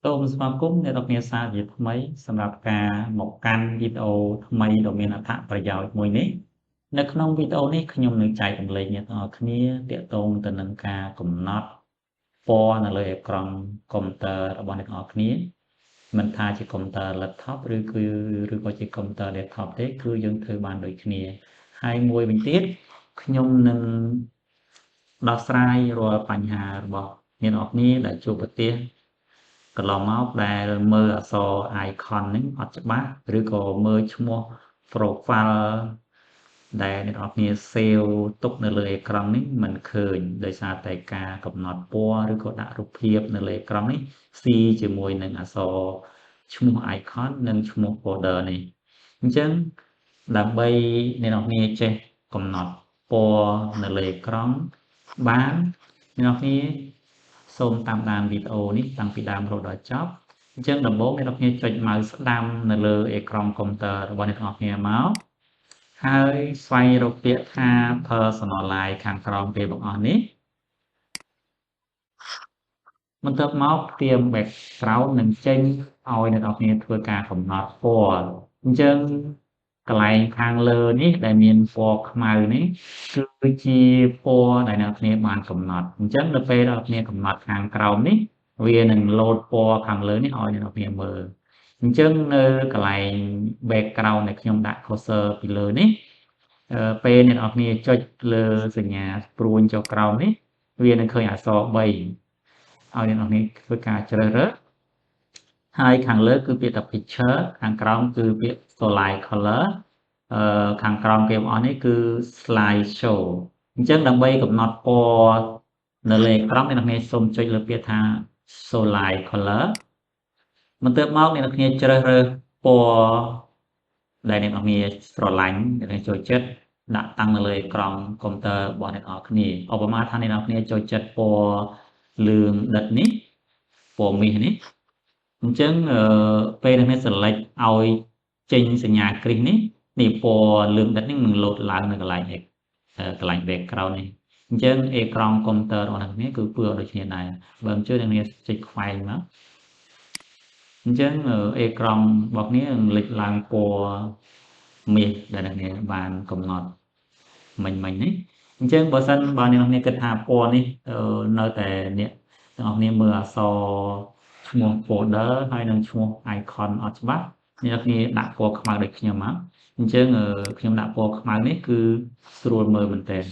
សូមស្វាគមន៍អ្នកទាំងគ្នាសាជាថ្មីសម្រាប់ការមកកាន់វីដេអូថ្មីដ៏មានអត្ថប្រយោជន៍មួយនេះនៅក្នុងវីដេអូនេះខ្ញុំនឹងចែករំលែកអ្នកទាំងអស់គ្នាទាក់ទងទៅនឹងការកំណត់ពណ៌នៅលើអេក្រង់កុំព្យូទ័ររបស់អ្នកទាំងអស់គ្នាមិនថាជាកុំព្យូទ័រ laptop ឬក៏ជាកុំព្យូទ័រ desktop ទេគឺយើងធ្វើបានដូចគ្នាហើយមួយវិញទៀតខ្ញុំនឹងដោះស្រាយរាល់បញ្ហារបស់អ្នកទាំងអស់គ្នាដែលជួបប្រទះកន្លងមកដែលមើលអក្សរ icon ហ្នឹងអត់ច្បាស់ឬក៏មើលឈ្មោះ profile ដែលអ្នកនរគ្នា save ទុកនៅលើអេក្រង់នេះមិនឃើញដោយសារតែការកំណត់ពណ៌ឬក៏ដាក់រូបភាពនៅលើអេក្រង់នេះស៊ីជាមួយនឹងអក្សរឈ្មោះ icon និងឈ្មោះ folder នេះអញ្ចឹងដើម្បីអ្នកនរគ្នាចេះកំណត់ពណ៌នៅលើអេក្រង់បានអ្នកនរគ្នាសូមតាមដានវីដេអូនេះតាំងពីដើមរហូតដល់ចប់អញ្ចឹងដំបូងអ្នកនរគ្នាចុច mouse ស្ដាំនៅលើអេក្រង់កុំព្យូទ័ររបស់អ្នកនរគ្នាមកហើយស្វែងរកពាក្យថា personalize ខាងក្រោមគេបង្អស់នេះបន្ទាប់មកផ្ទៀង background នឹងចេញឲ្យអ្នកនរគ្នាធ្វើការកំណត់ពណ៌អញ្ចឹងកន្លែងខាងលើនេះដែលមានពណ៌ខ្មៅនេះគឺជាពណ៌ដែលអ្នកគ្នាបានកំណត់អញ្ចឹងនៅពេលអ្នកគ្នាកំណត់ខាងក្រោមនេះវានឹងលោតពណ៌ខាងលើនេះឲ្យអ្នកគ្នាមើលអញ្ចឹងនៅកន្លែង background ដែលខ្ញុំដាក់ cursor ពីលើនេះពេលអ្នកនរគ្នាចុចលើសញ្ញាព្រួញចុះក្រោមនេះវានឹងឃើញអក្សរ3ឲ្យអ្នកនរគ្នាធ្វើការជ្រើសរើសហើយខាងលើគឺពាក្យថា picture ខាងក្រោមគឺពាក្យ solid color ខាងក្រោមគេបងអស់នេះគឺ slide show អញ្ចឹងដើម្បីកំណត់ពណ៌នៅលើអេក្រង់អ្នកនរគ្នាសូមចុចលើពាក្យថា solid color បន្ទាប់មកអ្នកនរគ្នាជ្រើសរើសពណ៌ដែលអ្នកនរគ្នាស្រឡាញ់អ្នកនរចូលចិត្តដាក់តាំងនៅលើអេក្រង់កុំព្យូទ័ររបស់អ្នកនរគ្នាឧបមាថាអ្នកនរគ្នាចូលចិត្តពណ៌លឿងដិតនេះពណ៌មាសនេះអញ្ចឹងពេលអ្នកនរ select ឲ្យចេញសញ្ញាគ្រីសនេះនេះពណ៌លឿងដិតនេះនឹងលោតឡើងនៅកន្លែង background នេះអញ្ចឹងអេក្រង់កុំព្យូទ័ររបស់អ្នកគ្នាគឺពណ៌ដូចគ្នាដែរបើមិនជឿអ្នកគ្នាចុចខ្វែងមកអញ្ចឹងអេក្រង់របស់គ្នានឹងលេចឡើងពណ៌មាសដែលអ្នកគ្នាបានកំណត់មិញនេះអញ្ចឹងបើសិនបើអ្នកគ្នាគិតថាពណ៌នេះនៅតែអ្នកទាំងអស់គ្នាមើលអក្សរឈ្មោះ folder ហើយនិងឈ្មោះ icon អត់ច្បាស់អ្នកគ្នាដាក់ពណ៌ខ្មៅដូចខ្ញុំមកអញ្ចឹងខ្ញុំដាក់ពណ៌ខ្មៅនេះគឺស្រួលមើលមែនទែន